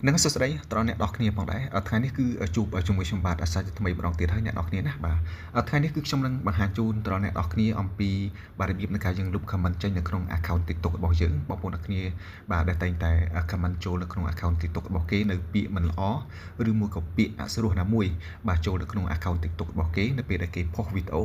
នឹងសួស្តីដល់អ្នកនរគ្នាផងដែរថ្ងៃនេះគឺជួបជាមួយខ្ញុំបាទអាសាជាថ្មីម្ដងទៀតហើយអ្នកនរគ្នាណាបាទថ្ងៃនេះគឺខ្ញុំនឹងបង្ហាញជូនដល់អ្នកនរគ្នាអំពីបាទរបៀបនៃការយើងលុប comment ចេញនៅក្នុង account TikTok របស់យើងបងប្អូនអ្នកគ្នាបាទដែលតែងតែ comment ចូលនៅក្នុង account TikTok របស់គេនៅពាក្យមិនល្អឬមួយក៏ពាក្យអសុរោះណាមួយបាទចូលនៅក្នុង account TikTok របស់គេនៅពេលដែលគេផុសវីដេអូ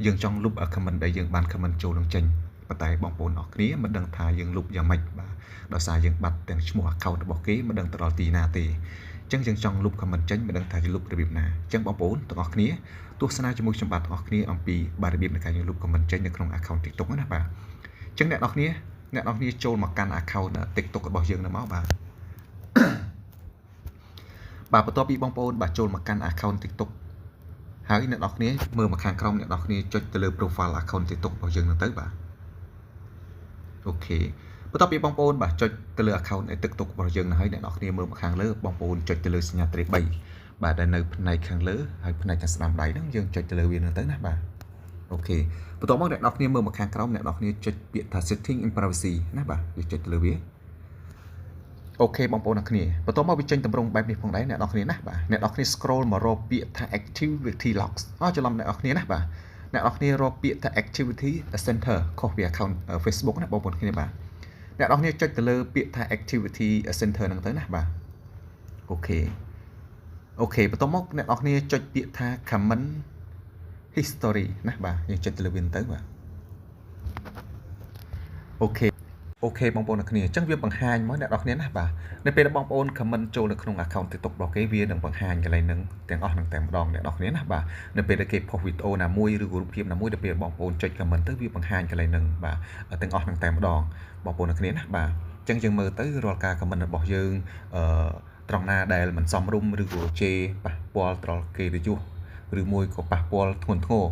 យើងចង់លុប comment ដែលយើងបាន comment ចូលនឹងចេញប៉ុន្តែបងប្អូនអរគ្នាមិនដឹងថាយើងលុបយ៉ាងម៉េចបាទដោយសារយើងបាត់ទាំងឈ្មោះ account របស់គេមិនដឹងទៅដល់ទីណាទេអញ្ចឹងយើងចង់លុប comment ចេញមិនដឹងថាจะលុបរបៀបណាអញ្ចឹងបងប្អូនទាំងអស់គ្នាទស្សនាជាមួយខ្ញុំបាទទាំងអស់គ្នាអំពីបាទរបៀបនៃការយើងលុប comment ចេញនៅក្នុង account TikTok ណាបាទអញ្ចឹងអ្នកនរគ្នាអ្នកនរគ្នាចូលមកកាន់ account TikTok របស់យើងនៅមកបាទបាទបន្ទាប់ពីបងប្អូនបាទចូលមកកាន់ account TikTok ហើយអ្នកនរគ្នាមើលមកខាងក្រោមអ្នកនរគ្នាចុចទៅលើ profile account TikTok របស់យើងហ្នឹងទៅបាទ OK បន្ទាប់ពីបងប្អូនបាទចុចទៅលើ account នៃ TikTok របស់យើងហើយអ្នកនរគ្នាមើលមកខាងលើបងប្អូនចុចទៅលើសញ្ញាត្រី3បាទដែលនៅផ្នែកខាងលើហើយផ្នែកខាងស្ដាំដៃហ្នឹងយើងចុចទៅលើវាហ្នឹងទៅណាបាទ OK បន្ទាប់មកអ្នកនរគ្នាមើលមកខាងក្រោមអ្នកនរគ្នាចុចពាក្យថា setting and privacy ណាបាទយើងចុចទៅលើវា OK បងប្អូនអ្នកគ្នាបន្ទាប់មកវាចេញតម្រងបែបនេះផងដែរអ្នកនរគ្នាណាបាទអ្នកនរគ្នា scroll មករកពាក្យថា activity logs អស់ច្រឡំអ្នកនរគ្នាណាបាទអ្នកនរគ្នារកពាក្យថា activity center ខុសពី account Facebook ណាបងប្អូនគ្នាបាទអ្នកនរគ្នាចុចទៅលើពាក្យថា activity center ហ្នឹងទៅណាបាទ OK OK បន្ទាប់មកអ្នកនរគ្នាចុចពាក្យថា comment history ណាបាទយើងចុចទៅលើវាទៅបាទ OK OK បងប្អូនអ្នកគ្នាអញ្ចឹងវាបង្ហាញមកអ្នកនរគ្នាណាបាទនៅពេលដែលបងប្អូន comment ចូលនៅក្នុង account TikTok របស់គេវានឹងបង្ហាញកន្លែងហ្នឹងទាំងអស់ហ្នឹងតែម្ដងអ្នកនរគ្នាណាបាទនៅពេលដែលគេផុសវីដេអូណាមួយឬក៏រូបភាពណាមួយដល់ពេលបងប្អូនចុច comment ទៅវាបង្ហាញកន្លែងហ្នឹងបាទទាំងអស់ហ្នឹងតែម្ដងបងប្អូនអ្នកគ្នាណាបាទអញ្ចឹងយើងមើលទៅរាល់ការ comment របស់យើងអឺត្រង់ណាដែលមិនសមរម្យឬក៏ជេរប៉ះពាល់ត្រល់គេទៅយុះឬមួយក៏ប៉ះពាល់ធ្ងន់ធ្ងរ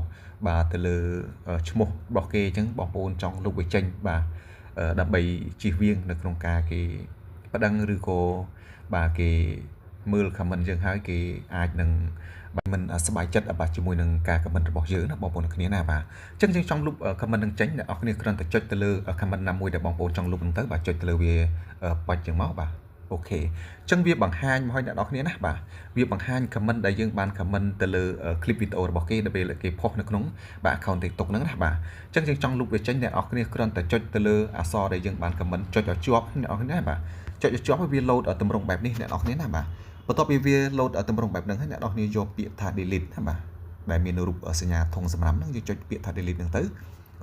បាទទៅលើឈ្មោះរបស់គេអញ្ចឹងបងប្អូនចង់លុបវាចេញបាទដើម្បីជៀសវាងនៅក្នុងការគេប្តឹងឬក៏បាទគេមើល comment យើងហើយគេអាចនឹងបាទមិនសប្បាយចិត្តបាទជាមួយនឹងការ comment របស់យើងណាបងប្អូនគ្នាណាបាទអញ្ចឹងយើងចង់លុប comment នឹងចេញអ្នកនរគ្នាគ្រាន់តែចុចទៅលើ comment ណាមួយដែលបងប្អូនចង់លុបហ្នឹងទៅបាទចុចទៅលើវាបាច់ចឹងមកបាទ OK អញ្ចឹងវាបង្ហាញមកឲ្យអ្នកនរគ្នាណាបាទវាបង្ហាញ comment ដែលយើងបាន comment ទៅលើ clip វីដេអូរបស់គេដល់ពេលគេផុសនៅក្នុងបាទ account TikTok ហ្នឹងណាបាទអញ្ចឹងយើងចង់លុបវាចេញអ្នកនរគ្នាគ្រាន់តែចុចទៅលើអក្សរដែលយើងបាន comment ចុចឲ្យជាប់អ្នកនរគ្នាណាបាទចុចឲ្យជាប់ហើយវា load ទម្រង់បែបនេះអ្នកនរគ្នាណាបាទបន្ទាប់ពីវា load ទម្រង់បែបហ្នឹងហើយអ្នកនរគ្នាយកពាក្យថា delete ណាបាទដែលមានរូបសញ្ញាធុងសម្រាមហ្នឹងយើងចុចពាក្យថា delete ហ្នឹងទៅ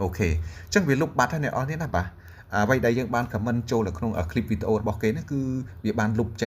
OK អញ្ចឹងវាលុបបាត់ហើយអ្នកនរគ្នាណាបាទអ្វីដែលយើងបាន comment ចូលនៅក្នុង clip វីដេអូរបស់គេហ្នឹងគឺវាបានលុប